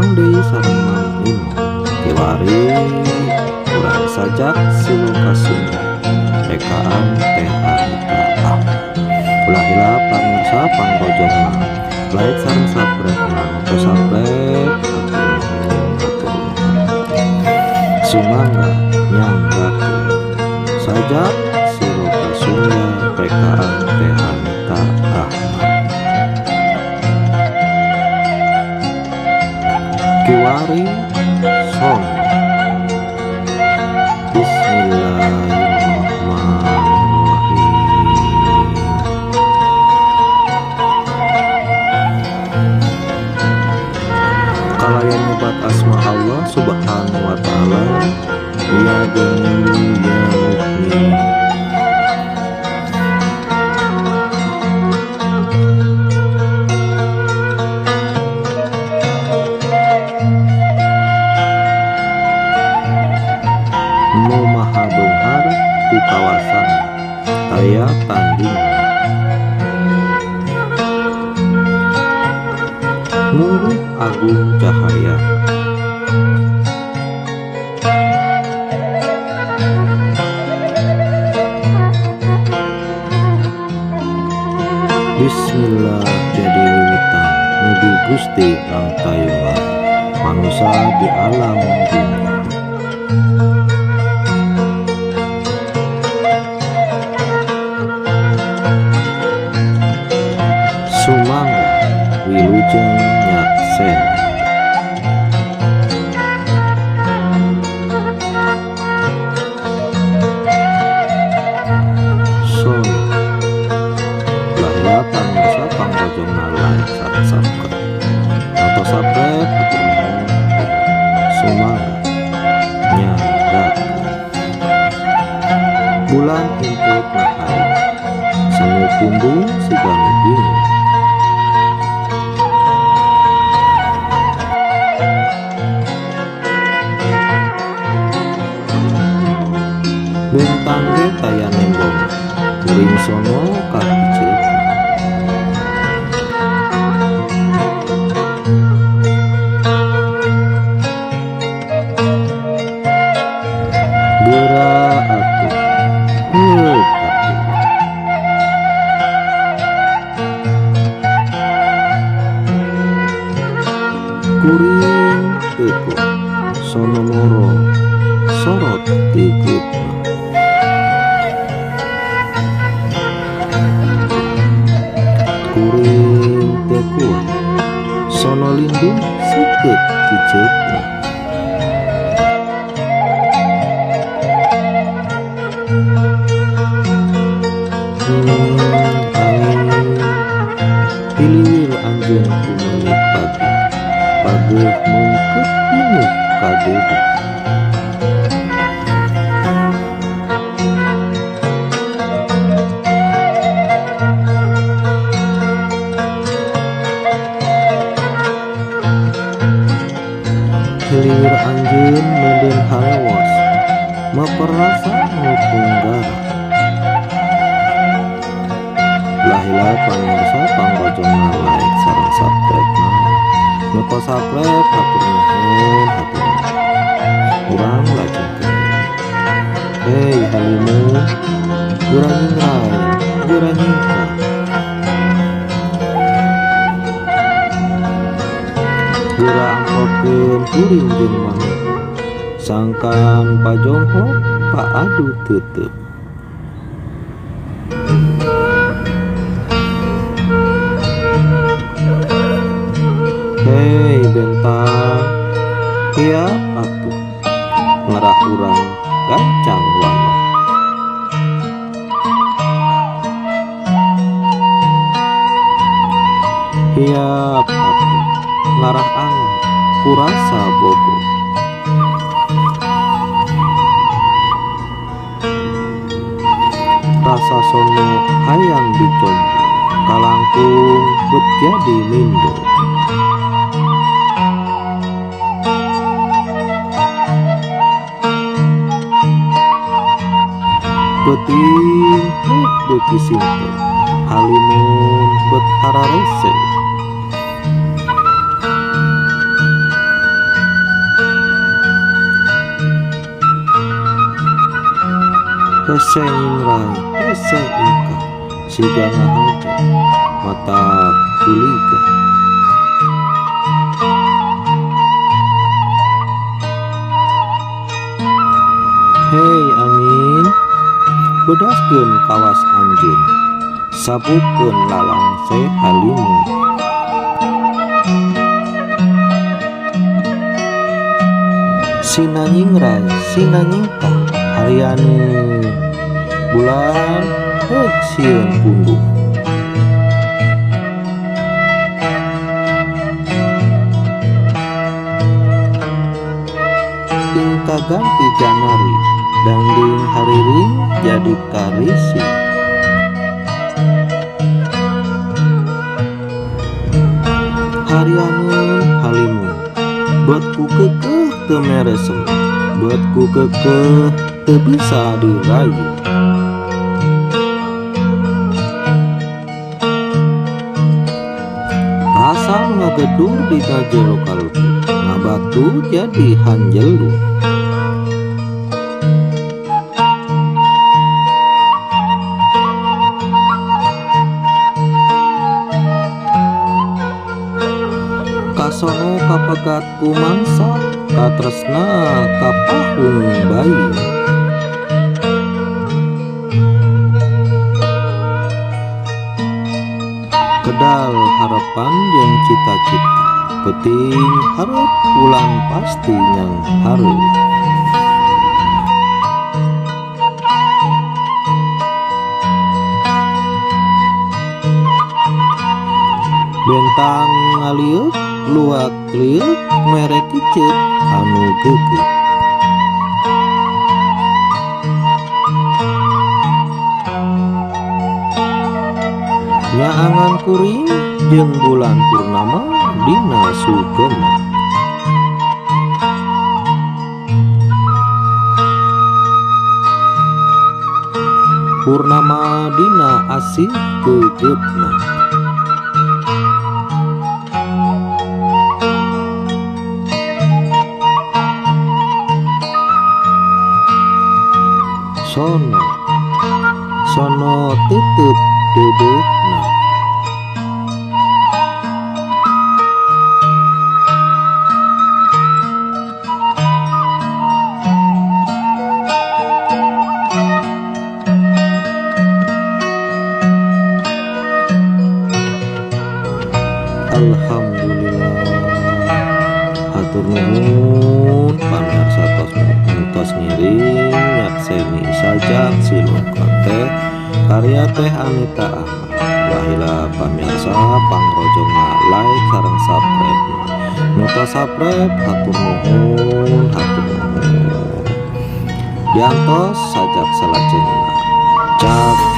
Tepang deui sareng Mang Ino. Kiwari urang sajak Siloka Sunda rekaan Teh Anita Ahmad. Ulah hilap pamirsa, pangrojongna like sareng subscribe na. Atau subscribe, hatur nuhun, hatur nuhun. Sumangga nyanggakeun sajak Siloka Sunda rekaan Teh Anita Ahmad. Kiwari song. Bismillahirrahmanirrahim. Kalayan nyebat asma Allah Subhanahu wa Ta'ala, ya Ghani ya Mughni. Nu maha beunghar ku kawasana aya tandingna. Mungguh agung cahaya. Bismillah jadi wiwitan, mugi Gusti rangtayungan manusa di alam dunya. Sumangga wilujeng nyaksen. Sono lahir pamirsa, pangrojongna like sareng subscribe atau subscribe, hatur nuhun. Sumangga nyanggakeun. Bulan input hari sangu pumbung siga nu bingung. Bentang ge taya nembong kuring sono kapiceuk. Geura atuh, heug atuh. Kuring teu kuat sono moro sorot geugeutna. Kuring teu kuat sono lindung seukeut kiceukna. Angin hiliwir anjeun kumenit pagi pageuh meungkeut pinuh kadedu. Hiliwir anjeun meudeun harewos maperrasa nu tunggara. Lahila pamirsa, pangrojongna like sareng subscribe na. Nu tos subscribe, hatur nuhun, hatur nuhun. Urang lajengkeun. Hei halimun, geura nyingrai, geura nyingkah. Geura amplopkeun kuring jeung maneh. Sangkan pajongho paadu teuteub. Hei bentang, hiap atuh ngarah urang gancang wano. Hiap atuh ngarah angon kurasa bogo. Rasa sono hayang dicompo kalangkung bet jadi mindo. Peuting heuk beuki simpe halimun bet hararese. Hese nyingray, hese ingkah, siga ngahaja, matak culiga. Hei angin, bedaskeun kawas anjeun, sapukeun lalangse halimun. Sina nyingray, sina nyingkah, harianeun bulan heug sieun pundung. Ingka ganti janari, dangding hariring jadi karisi. Harianeun halimun, bet ku keukeuh teu meresem, bet ku keukeuh teu bisa dirayu. Rasa nu ngagedur dina jero kalbu, ngabatu jadi hanjelu. Kasono kapegat ku mangsa, katresna kapahung bayi. Kedal harapan jeung cita-cita, peuting hareup bulan pasti nyang hareup. Bentang ngalieuk, luak lieuk, mere kiceuk anu geugeuh. Nyaangan kuring jeung bulan purnama dina sugema. Purnama dina asih geugeupna. Sono, sono tetep deudeuhna. Alhamdulillah, hatur nuhun pamirsa tos tos ngiring nyakseni sajak siloka teh karya Teh Anita Ahmad. Wahila pamirsa pangrojongna like sareng subscribe. Nu tos subscribe hatur nuhun, hatur nuhun. Diantos sajak salajengna. Cak.